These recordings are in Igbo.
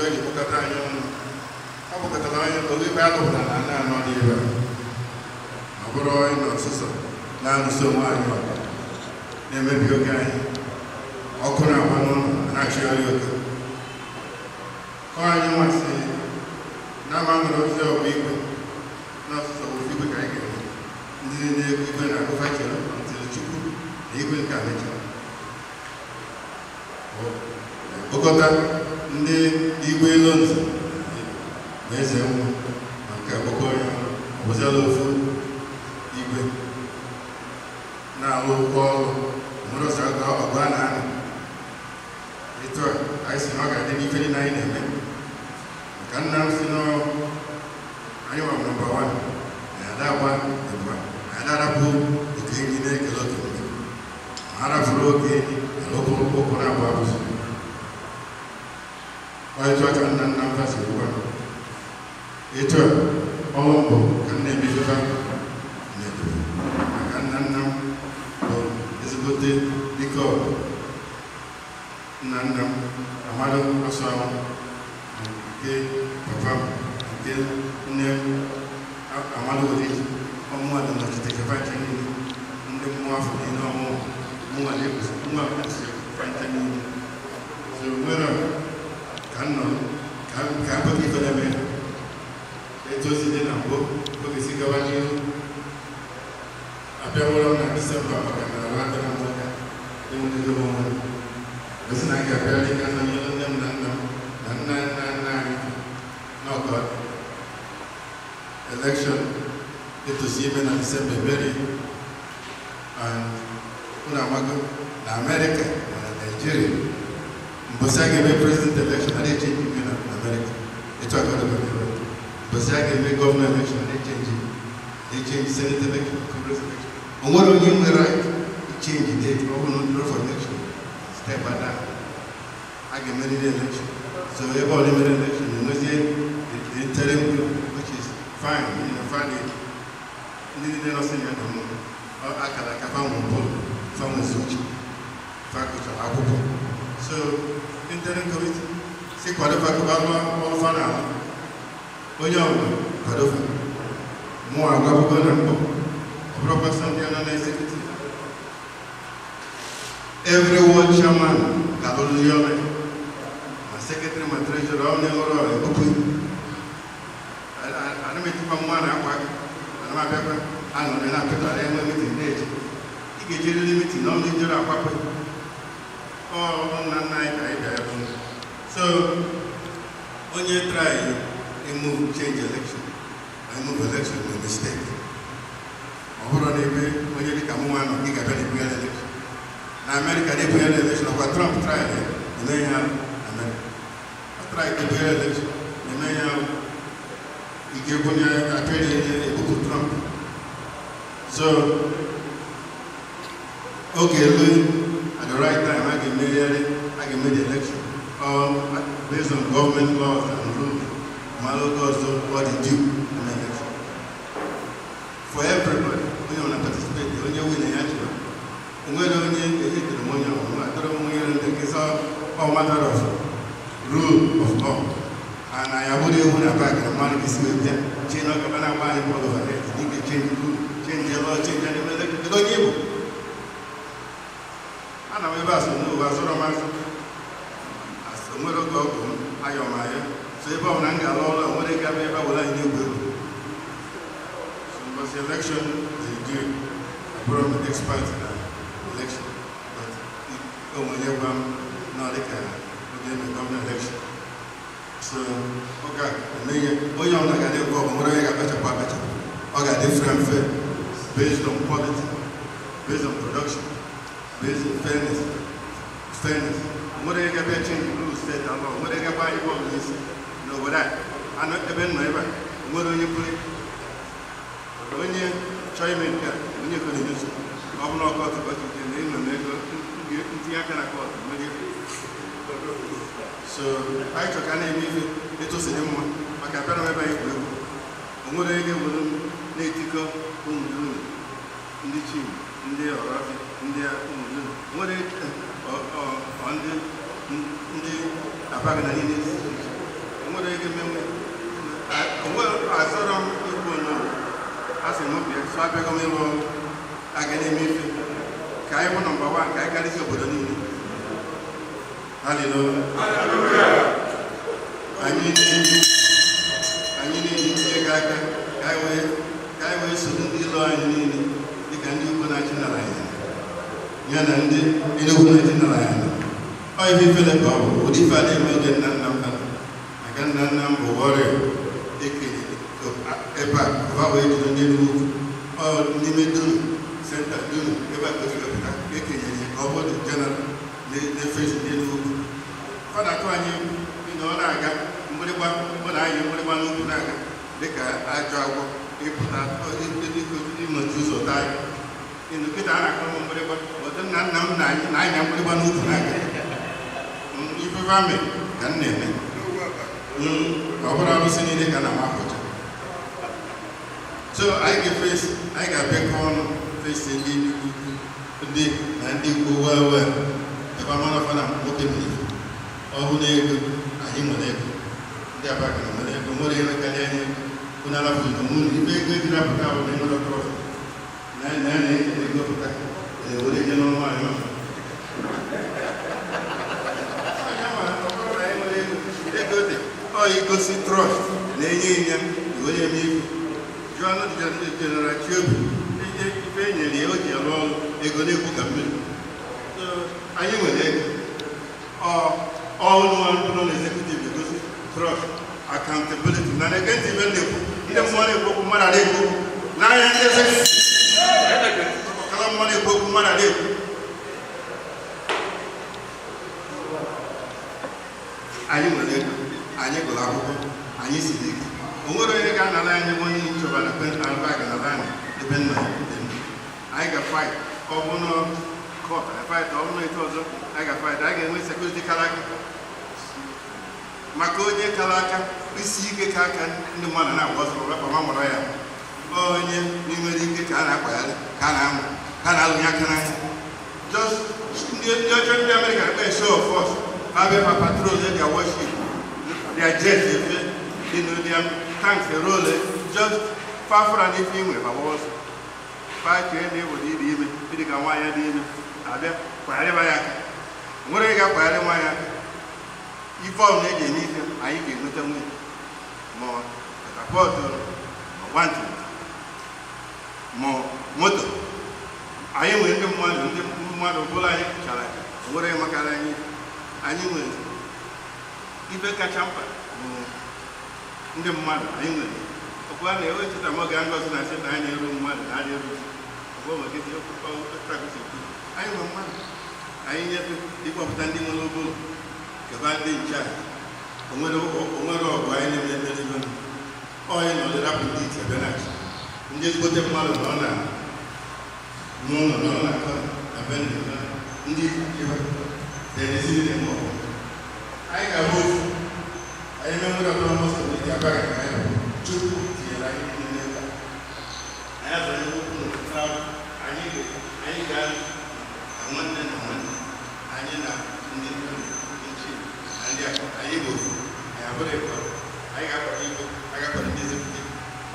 o ji kpọkọta anyị ọnụ. Ọ kpọkọtara anyị oge ebe a lụpụtara na anọ anọ dị ebe a. Ọ bụrụ ịnọ ọsụsọ na-alụso onwe anyị ọgụ na-emebi oge anyị, ọkụ na-agba n'ụlọ na-achịgharị oge. Ọ anyị nwasị na ama nwere ozi ọgụ igwe na ọsụsọ ofu igwe ka anyị ga-eme. Ndị niile igwe na-agụfa chere ntịrị Chukwu na igwe nke a mechara. Kpọkọta ndị igwe elu nze na eze nwa ma nke akpọkọ ya ọnụ, ọ bụziala ofu igwe na-alụ ụgwọ ọrụ nwere ọsọ ọgụ a na-anọ. Etu a anyị si na ọ ga-adị n'ife niile anyị na-eme, maka nna m si na anyị nwa number one na ada agba ịbụa, anyị na-arapụ oke enyi na-ekele oke mgbe ma a rafuru oke enyi na ụkwụ ụkwụ na-abụ abụzụ. Ọ etu a ka nna nna m fa si gwa m. Etu a ọrụ mbụ ka m na-emefefa na-edobe maka nna nna m bụ ezigbote dike ọgụ. Nna nna m Amadu Asụanwụ, nke papa m, nke nne m Amadu Oriji, ọmụnwa dị nọchite fefa nche niile, ndị mmụọ afọ niile, ọmụmụ mụnwa na-ekwusi mụnwa kwusi fefa nche niile. So nwere ka m nọ ka m pụta ife na-eme etu o si dị na mbụ oge si gaba n'ihu. Abịaworo m na Disemba maka na arụ adịrọ m aka enwetego m onwe m. Gosi na a ga-abịa dị ka nọnyere nne m na nna m na nna nna nna anyị n'ọkọ election etosi ime na Disemba emeri. And unu amago na Amerịka ma na Naijiria, mbọsị a ga-eme president election, a na-echange ime na Amerịka etu aka ọ dịkwa n'ebe. Mbọsị a ga-eme governor election, a na-echange, na-echange senate election, congress election. O nwere onye nwere right ichange date. Ọ bụrụ na for election, step down, a ga-emerịrị election. So ebe ọ na-emere election, enwezie the interim group, which is fine, fine. Ndị niile nọ sị na ya dị mma. Ọ akara aka fa nwe bụrụ fa nwezi uche, fa gụchara akwụkwọ. So interim committee si kwado fa kaba lụọ ọrụ fa na-alụ. Onye ọbụla kwado fa. Mụ agwabugo na mbụ, ọ bụrụkwa sọ ndị nọ na executive, every ward chairman ga-alụrụzi ọrụ ya, ma secretary ma treasurer. Ọ na-enwere ọrụ ebupụ. Ana m etikwa nwa na akwa aka, ana m abịakwa anọrọ na apịtara enwe meeting na-eje. Ị ga-ejerịrị meeting na ọ na-ejere akwapụ ọ nna nna anyị ka anyị bịa ebe. So onye try remove, change election, remove election na mistake. Ọ bụrụ na ebe onye dịka mụ nwa nọ, ị ga-abịa na-ebugharị election na Amerịka, na-ebugharị election. Ọkwa Trump try eme ihe ahụ na Amerịka, ọ try ka ebugharị election, eme ihe ahụ ike ebunye apịrị ebupụ Trump. So oge elu, at the right time, a ga-emegharị, a ga-eme the election all based on government laws and rules. Mara oge ọzọ ọ dị due eme election for everybody. Onye ọ na-participate, onye win ya chịrị. Onwere onye ehitere m, onye ọhụrụ adọrọ m, onye ndị nkịta. All matter of rule of law. And anyị abụrụ ewu na paakị na mmadụ ga-esi wee bịa chee na ọ gaba na-agba anyị bọọlụ overhead n'ike, change rule, change law, change anyị mere. Kedu onye bụ ana m ebe a so n'ụwa azụrọ m azụ onwere oge ọgụ m ayọ m ayọ. So ebe ọ bụla m ga-alụ ọrụ a nwere ike abịa ebe a were anyị na-egwu egwu. So mbọsị election dị due, abụrụ m expert na election, but o nwere gwa m na ọ dị ka oge eme governor election. So ọ ga-eme ihe onye ọbụla ga na-ekwu ọgụ, nwere onye ga-akpachapụ akpachapụ. Ọ ga-adị free and fair, based on quality, based on production, based on fairness, fairness. Nwere onye ga-abịa change rules, state and law. Nwere onye ga-agba anyị bọọlụ n'isi n'obodo a anọ ebe m nọ ebe a. Nwere onye kwere onye chọọ ime nke a, onye kwere emezu. Ọ bụrụ na court ka ọ ji na enwere m ego ntinye aka na court merie. So anyị chọrọ ka a na-eme ife etu o si dị mma, maka abịara m ebe anyị egwu egwu. O nwere onye ga-ewere m na-etikọ ụmụdunu, ndị Chim, ndị Ọrafia, ndị ụmụdunu nwere ndị Abagana niile dị iche iche. Asị m bịa, so abịago m ịrụ ọrụ aga na-eme ife ka anyị bụ number one, ka anyị karịsị obodo niile. Hallelujah. Anyị na-eji ego aka ka anyị wee soro ndị ilo anyị niile, dịka ndị ugwu na-achị nara anyị ya na ndị Enugu na-achị nara anyị. Ọ ife ifele ka ọ bụ ụdị ife a na-eme oge nna nna m ha, maka nna nna m bụ warrior ekenyere ebe a ka ha wee jide ndị Enugu ukwu. Ọ n'ime Dunu center, Dunu ebe a ka o si wepụta ekenyere ya ka ọ bụrụ general na-efesi ndị Enugu ukwu. Ọ na-atụ anyị egwu n'ihi na ọ na-aga mgbịrịgba, ọ na-ayị mgbịrịgba n'ukwu na-aga dịka ajọ agwọ ịpụta ịnọchi ụzọ taa anyị. Ịnụ kịta a na-akpọ m mgbịrịgba, ọtụ nna nna m na-anya mgbịrịgba n'ukwu na-aga. Ife vame ka m na-eme. Ọ bụrụ arụsị niile ka na m apụcha. So anyị ga-efesi, anyị ga-abịakọ ọnụ fesi ndị Enugu ukwu, ndị na ndị ikwu well well ebe amarafa na nwoke mere ife. Ọ bụ na ego, anyị nwere ego. Ndị Abagana nwere ego, nwere ihe karịa anyị ego. Unu alafụghị onwe unu ife ego ejiri apụta bụ na enwere trophy na na na ego pụta ewere je n'ọnụ anyị. Anya ma ọ bụrụ na anyị nwere ego, ego dị. Ọ igosi trust na-enye ya iwere eme ife. Jụọ anụ General Chiobi ife e nyere ya o ji arụ ọrụ, ego na-ekwu ka mmiri. So, anyị nwere ego. Ọ unu nọ na executive egosi trust, accountability na na-ege ntị ibe na-ekwu. Ndị mmụọ na-ekwu okwu, mmadụ adịghị ekwu okwu n'anya. Ndị executive ọkala mmụọ na-ekwu okwu, mmadụ adịghị ekwu. Anyị nwere ego, anyị gụrụ akwụkwọ, anyị siri ike. O nwere onye ga-anara anyị bụ onye nchọba na bag na anyị ebe nna ya dị ndụ. Anyị ga-fight. Ọ bụ na court anyị fight, ọ bụ na etu ọzọ anyị ga-fight. Anyị ga-enwe security kara aka, maka onye kara aka isi ike ka aka ndị mmadụ na-agba ọsọ ọkpa ma mụrụ ya. Onye nwere ike ka a na-akpagharị, ka a na-amụ, ka a na-alụnye aka n'anya. Just ndị ọjọọ, ndị Amerịka na-akpa show of force. Ha bịa ma patrol their warship, their jets efe, their tanks roll, just fafara n'ife inwe ma gbawa ọsọ. Fa chee na ewere ịdị ime ịdị ka nwaanyị dị ime abịa kwagharịba ya aka. Nwere ị ga-akwagharị nwaanyị aka. Ife ọbụla eji eme ife, anyị ga-enweta nwunye, ma catapult, ma nwantị, ma moto. Anyị nwere ndị mmadụ, ndị mmadụ bụla anyị chara aja. Nwere makara anyị. Anyị nwere ife kacha mkpa bụ ndị mmadụ. Anyị nwere ọkwa na-ewe cheta m oge ngozi na-asị na anyị eru mmadụ na anyị eru ọgwa nwere ekwu. Anyị nwere mmadụ, anyị nyefe ịkpọpụta ndị nwere obolo keba ndị nche a. Onwere ọgụ anyị na-eme emeribe onye na ọdịrapụ ndị iti ebe na-achị ndị ezigbote mmadụ nọ na n'ụlọ, nọ na akọ na be ndị ndị na-eme ọgụ. Anyị ga-abụ ofu. Anyị menwere autonomous community abaghị ka anyị bụ. Chukwu tinyere anyị niile n'ebe a. Anyị azụrụ okwu n'otu. Anyị ga na nwanne na nwanne anyị na ndị ichie na ndị akọ. Anyị bụ ofu, anyị abụrụ ịkọ. Anyị ga-akwado igwe, anyị ga-akwado ndị executive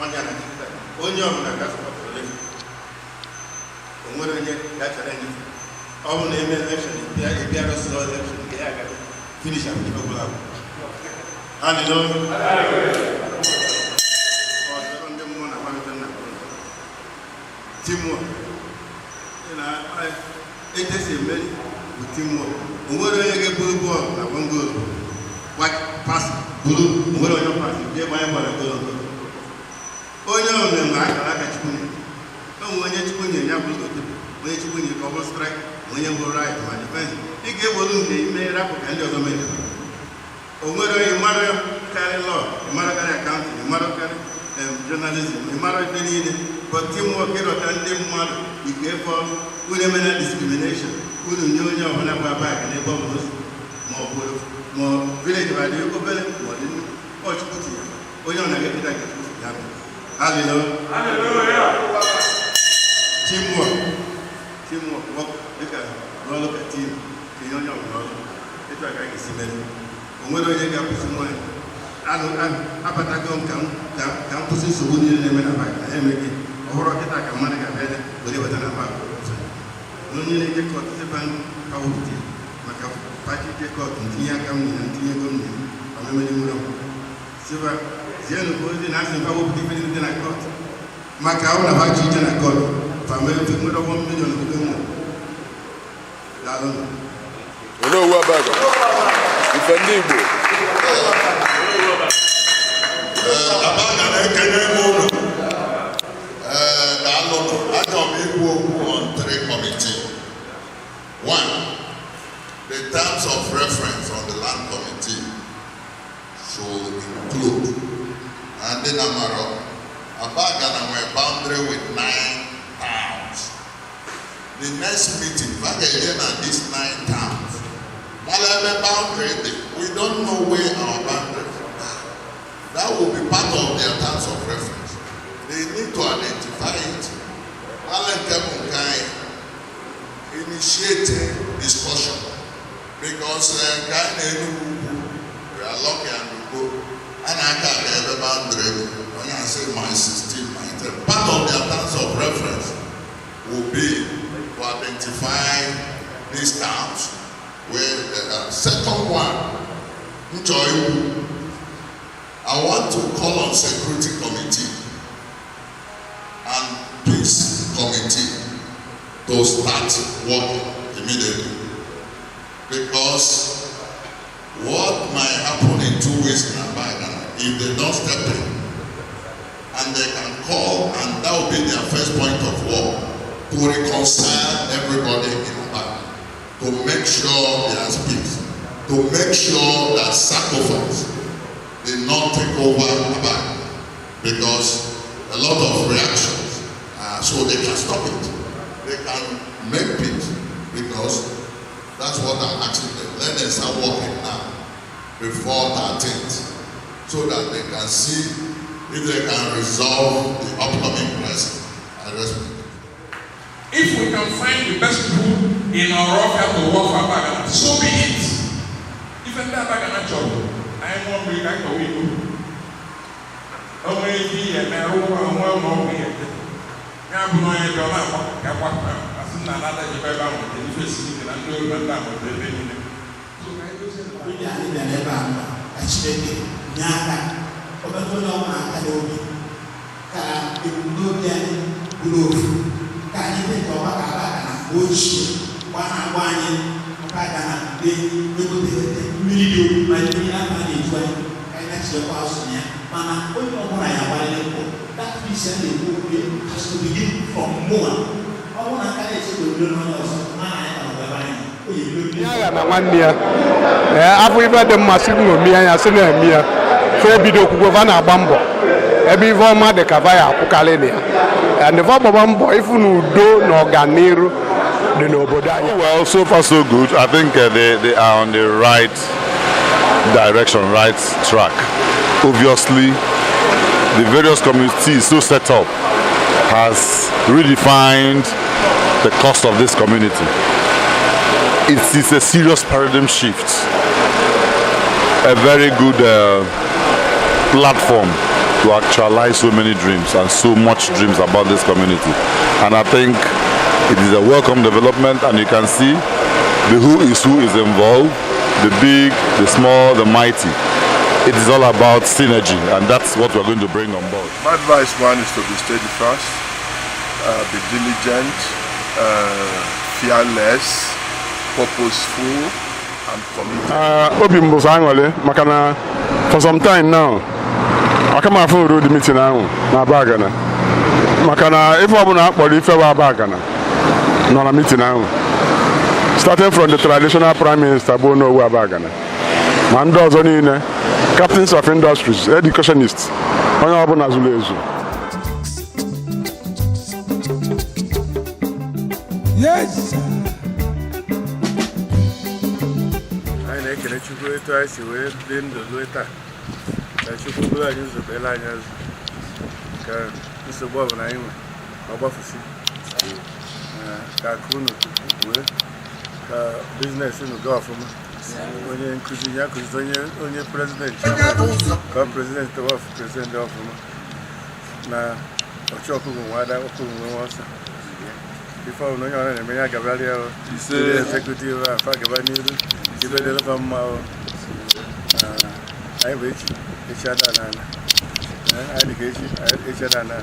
ọnya na chịpụta onye ọbụla ga-asọpụtara election. O nwere onye ga-achara anyị. Ọ bụ na eme election, ịbịa ịbịa rụsịrị election nke ya agaghị finish akwụkwọ ọbụla. Hallelujah. Ọzọ, ndị mmụọ na-akpalite nna teamwork. Etu esi emeri bụ teamwork. O nwere onye ga-eburu bọọlụ na one goal pass buru, o nwere onye pass bịa gbanye gbara goal nke onye ọbụla mgbe akara aka Chukwu nyere. O nwere onye Chukwu nyere ya bụrụ goalkeeper, onye Chukwu nyere ka ọ bụrụ striker, onye bụ right ma defense. Ị ga-ewere nke ime rapụ ka ndị ọzọ mere. O nwere onye mmadụ karị law, mmadụ karị accounting, mmadụ karị journalism, mmadụ ife niile, but teamwork, ịrọta ndị mmadụ ike ebe ọrụ. Unu emena discrimination. Unu nye onye ọbụla gba bag n'ebe ọ bụla o si, ma ọ bụ ma village ma dị obere ma ọ dị nnukwu. Ọ Chukwu tinyere onye ọ na-aga nke Chukwu ya mere. Hallelujah. Teamwork, teamwork, work dịka n'ọrụ ka team. Tinye onye ọbụla ọrụ etu a ka a ga-esi mere. O nwere onye ga-akwụsị nwaanyị. Abatago m ka m kwụsị nsogbu niile na-eme na bank. Anyị emeghị. Ọ bụrụ kịta ka mmadụ ga-abịa were weta na bank na onye na-eje court si bank ka wepụta ya maka pati je court ntinye aka m na ntinye ego m na ọmemere nwere m siba zienụ ka ozi na asị mfa wepụta ife dị na court maka ọ na ha ji ije na court fa mee nwere 1 million ego m nwere. Daalụ. Onowu Abaga, ife ndị Igbo. Abaga na-ekene m unu. Ee, daalụnụ. Achọrọ m ikwu okwu on three committee. One, the terms of reference on the land committee should include and ndị na-amarọ, Abagana nwere boundary with nine towns. The next meeting fa ga-eje na these nine towns mara ebe boundary dị. We don't know where our boundaries are. That will be part of their terms of reference. They need to identify it. Mara nke bụ nke anyị, initiate discussion because nke anyị na-Enugwu Ukwu, we are lucky and we go a na-aka aka ebe boundary dị. Onye asị my 16, my 10. Part of their terms of reference will be to identify these towns where they are. Second one, m chọrọ ikwu, I want to call on security committee and peace committee to start working immediately, because what might happen in 2 weeks in Abagana, if they don't step in, and they can call, and that will be their first point of war, to reconcile everybody in Abagana, to make sure there is peace, to make sure that sacrifice did not take over Abagana, because a lot of reactions, so they can stop it. They can make peace, because that's what I'm asking them. Let them start working now before 13th so that they can see if they can resolve the upcoming crisis. I respect. If we can find the best people in our to work for Abagana, so be it. Ife ndị Abagana chọrọ, anyị ṅụọ mmiri ka anyị kọwa iko. O nwere ike ihe eme ụgwọ onwe ụlọ ọgwụ ihe ete. Ya bụ na onye dị ọ na-agba ka gbapụ asị na anada ejebe ebe ahụ nweta ife siri ike na ndị oru na ndị agbata ebe niile. So ka anyị dozie. Onye anyị bịara ebe a nọ ka Chineke nye aka ọbata onye ọbụla aka n'obi ka ebumnobi anyị bụrụ ofu, ka anyị dị ka ọgbakọ Abagana mgbe ochie mgbe a na-agba anyị Abagana mgbe egotegete mmiri dị okwu ma mmiri afọ a na-eju anyị ka anyị na-echekwa azụ na ya, mana onye ọbụla ya agbalịrị mbọ. That peace a na-ekwu okwu ya has to begin from mụnwa. Ọ bụrụ na aka na-eche ka obido n'onye ọzọ mana anyị nọ ebe anyị o yi ebido. Onye agha na nwanne ya ee afọ ife dị mma sị ṅomie ya sị na-eme ya fe ebido okwukwe fa na-agba mbọ ebe ife ọma dị ka fa ya akwụkarị na ya and fa gbaba mbọ ịfụ na udo na ọganiru dị n'obodo anyị. Well, so far so good. I think they are on the right direction, right track. Obviously, the various communities so set up has redefined the cost of this community. It is a serious paradigm shift, a very good platform to actualize so many dreams and so much dreams about this community. And I think it is a welcome development, and you can see the who is who is involved, the big, the small, the mighty. It is all about synergy, and that's what we're going to bring on board. My advice, one, is to be steadfast, be diligent, fearless, purposeful, and committed. Obi m bụ sọ aṅụrị maka na for some time now aka m afụ road meeting ahụ na Abagana maka na ife ọbụla a kpọrọ ife bụ Abagana nọ na meeting ahụ, starting from the traditional prime minister bụ Onowu Abagana ma ndị ọzọ niile, captains of industries, educationists, onye ọbụla zuru ezu. Yes. Anyị na-ekele Chukwu etu anyị si wee dị ndụ ruo taa. Ka Chukwu bụrụ anyị ụzọ, kpeere anyị azụ ka nsogbu ọbụla anyị nwe ka ọ gbafusi. Ee, ka akụ unu wee ka business unu gaa ọfụma. Onye nkụzi ya kụzite, onye president ka ọ president ọfụma na Ọchụ ọkụkọ nwe ada, ọkụkọ nwe nwe ọsọ. Ife ọbụla onye ọbụla na-eme ya gabara ya o. Ise. Ndị executive a fa gaba n'iru, ibe dịrịfa mma o. Ah, anyị bụ echi, echi ada n'ala. Anyị dị ka echi, echi ada n'ala.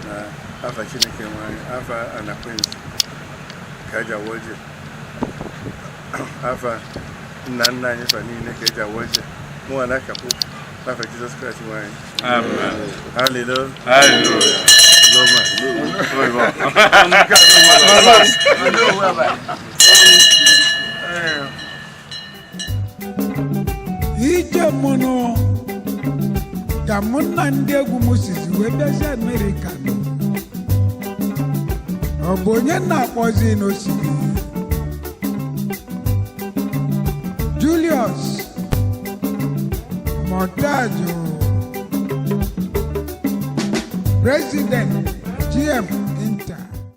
Na afa Chineke nwe anyị, afa Anakwenze ka eji awa ọjị, afa nna nna anyị fa niile ka eji awa ọjị, mụnwa na-akapụ n'afa Jizọs Kraịst nwe anyị. Amen. Hallelujah. Hallelujah. Loma. Ije mụnụ ka mụ na ndị egwu m sizi wee bịazi Amerịka nụ. Ọ bụ onye na-akpọzi n'osimiri Julius Montajo, President GM